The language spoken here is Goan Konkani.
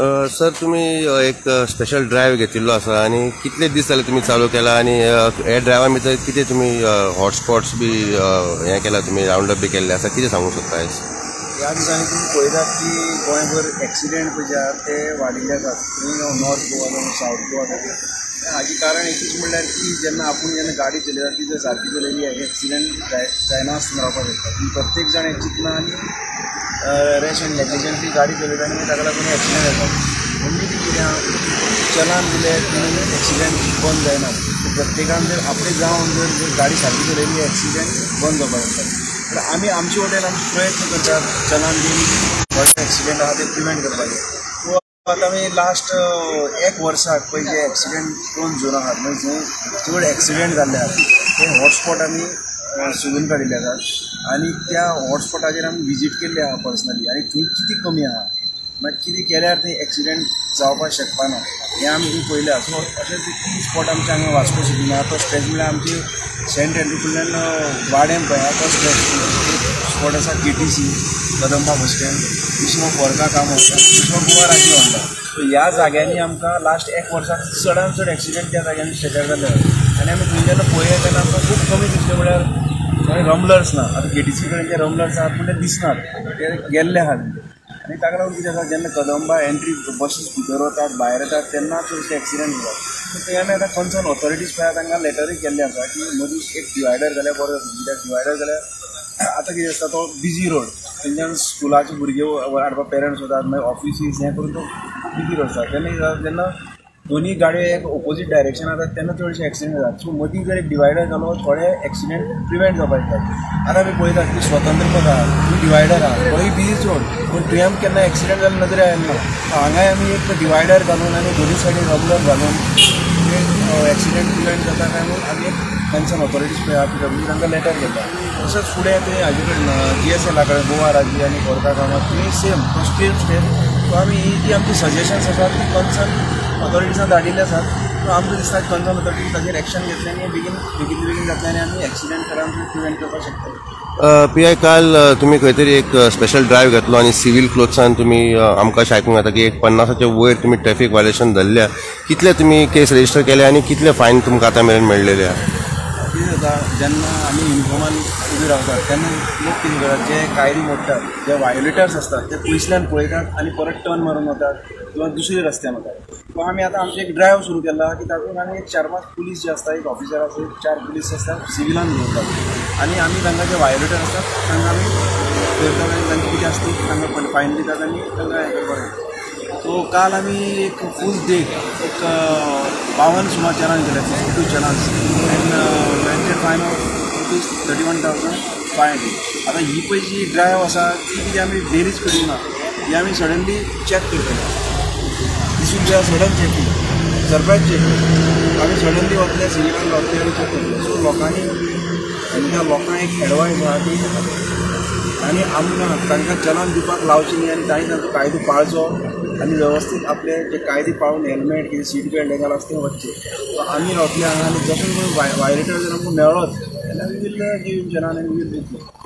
सर, तुम्ही एक स्पेशल ड्रायव्ह घेतिल्लो आसा आनी कितले दीस जाले तुमी चालू केला आनी हे ड्रायव्हा भितर कितें तुमी हॉटस्पॉट्स बी हें केला, तुमी रावंड अप बी केल्ले आसा, कितें सांगूंक सोदता आयज? ह्या दिसांनी तुमी पळयतात की गोंयभर एक्सिडेंट पळय जे आहात ते वाडिल्ले आसात, नॉर्थ गोवा जावं सावथ गोवा जावं. हाजें कारण एकूच म्हणल्यार की जेन्ना आपूण जेन्ना गाडी चलयता ती जर सारकी चलयली एक्सिडेंट जायना आसतना रावपाक शकता. पूण प्रत्येक जाण हें चिंतना आनी रॅश एंड नेग्लिजन्टली गाडी चलयता आनी ताका लागून एक्सिडेंट जाता. ओन्ली ती कितें आहा, चलान दिले म्हणून एक्सिडेंट बंद जायना. प्रत्येकान जर आपणें जावन जर गाडी सारकी चलयली एक्सिडेंट बंद जावपाक शकता. तर आमी आमचे वटेन आमचे प्रयत्न करतात चलान दिवन थोडे एक्सिडेंट आहा ते प्रिवेंट करपाचे. आतां आमी लास्ट एक वर्साक पळय जे एक्सिडेंट प्रोन झोन आहात, म्हणजे जंय चड एक्सिडेंट जाल्ले आहात ते हॉटस्पॉट आमी सोदून काडिल्ले आसात आनी त्या हॉटस्पॉटाचेर आमी विजीट केल्ले आहा पर्सनली आनी थंय कितें कमी आहा, मागीर कितें केल्यार थंय एक्सिडेंट जावपाक शकपाना हें आमी थंय पळयलें आसा. सो अशे तीन स्पॉट आमचे हांगा वास्को सिटीन आहा. तो स्ट्रेच म्हणल्यार आमचे सेंट एंड्रू कडल्यान वाडेम पळय आहा तो स्ट्रेच स्पॉट आसा, KTC, Kadamba bus stand, Vishnu Forca Kamat, Vishnu Goa Rajiv Honda. So ह्या जाग्यांनी आमकां लास्ट एक वर्साक चडान चड एक्सिडेंट त्या जाग्यांनी स्ट्रेचार जाल्ले आसा आनी आमी थंय जेन्ना पळयलें तेन्ना आमकां खूब कमी दिसलें. म्हणल्यार थंय रमलर्स ना, आतां केटीसी कडेन जे रमलर्स आहात पूण ते दिसनात, ते गेल्ले आहात. आनी ताका लागून कितें आसा, जेन्ना कदंबा एंट्री बसीस भितर वतात भायर येतात तेन्ना चडशे एक्सिडेंट जातात. सो थंय आमी आतां कन्सर्न ऑथॉरिटीज पळय तांकां लेटरूय केल्लें आसा की मदीं एक डिवायडर जाल्यार बरो जातलो. कित्याक डिवायडर जाल्यार आतां कितें आसता, तो बिजी रोड, थंयच्यान स्कुलाचे भुरगे हाडपाक पेरंट्स वतात, मागीर ऑफिसीस हें करून तो बिजी रोड आसता. तेन्ना कितें जाता, जेन्ना दोनी गाडयो एक ओपोजीट डायरेक्शन वतात तेन्ना चडशे एक्सिडेंट जातात. सो मदीं जर एक डिवायडर घालो थोडे एक्सिडेंट प्रिवेंट जावपाक शकतात. आतां आमी पळयतात की स्वतंत्र पथ आहा, थंय डिवायडर आहा, थंय बिजीच रोड, पूण थंय आमकां केन्ना एक्सिडेंट जाल्लो नदरे आयलो ना. हांगाय आमी एक डिवायडर घालून आनी दोनी सायडीन रबलर घालून एक्सिडेंट प्रिवेंट जाता काय म्हणून आमी एक कन्सर्न ऑथॉरिटीज पळय आहा पीडब्ल्यू तांकां लेटर केला. तशेंच फुडें थंय हाजे कडेन जीएसएला कडेन गोवा राजी आनी फोर्का कामत थंय सेम तो सेम स्टेप. सो आमी ही जी आमची सजेशन्स आसात ती कन्सर्न ऑथॉरिटीजान धाडिल्ले आसात. सो आमकां दिसता कन्सर्न ऑथॉरिटीज ताजेर एक्शन घेतले आनी बेगीन बेगीन बेगीन जातलें आनी आमी एक्सिडेंट चडान चड प्रिवेंट करपाक शकतले. पी I, काल तुमी खंय तरी एक स्पेशल ड्रायव्ह घेतलो आनी सिवील क्लोथ्सान तुमी आमकां अशें आयकूंक येता की एक 50च्या वयर तुमी ट्रॅफिक व्हायोलेशन धरल्या. कितले तुमी केस रजिस्टर केले आनी कितले फायन तुमकां आतां मेरेन मेळ्ळेले आहा? कितें जाता, जेन्ना आमी युनिफॉर्मान उबी रावतात तेन्ना लोक कितें करतात, जे कायदे मोडटात, जे व्हायोलेटर्स आसतात ते पयसल्यान पळयतात आनी परत टर्न मारून वतात किंवा दुसऱ्या रस्त्यान वतात. सो आमी आतां आमचें एक ड्रायव्ह सुरू केला की तातूंत आमी एक 4-5 पुलीस जे आसता, एक ऑफिसर आसा, एक 4 पुलीस आसता सिविलान दवरतात आनी आमी तांकां जे व्हायोलेटर आसतात तांकां आमी धरतात आनी तांची कितें आसता ती तांकां फायन दितात आनी तांकां हें करपाक जाय. सो काल आमी एक फूल डे एक 52 सुमार चलान केले, 52 challans and granted fine of ₹31,500. आतां ही पळय जी ड्रायव्ह आसा ती कितें आमी डेलीच करिना, ही आमी सडनली चॅक करतले. This will be a sudden checking, surprise checking. आमी सडनली वतले सिविलान वतले आनी चॅक करतले. सो लोकांनी आनी त्या लोकांक एक एडवायस आहा की आनी आमकां तांकां चलान दिवपाक लावचें न्ही आनी तांणी तांचो कायदो पाळचो आनी वेवस्थीत आपले जे कायदे पाळून हेल्मेट कितें सीट बेल्ट हें घाल आसता तें वचचें. सो आमी रावतले हांगा आनी जशें कोण व्हायोलेटर जर आमकां मेळ्ळोच जाल्यार we will give him challan आनी we will book.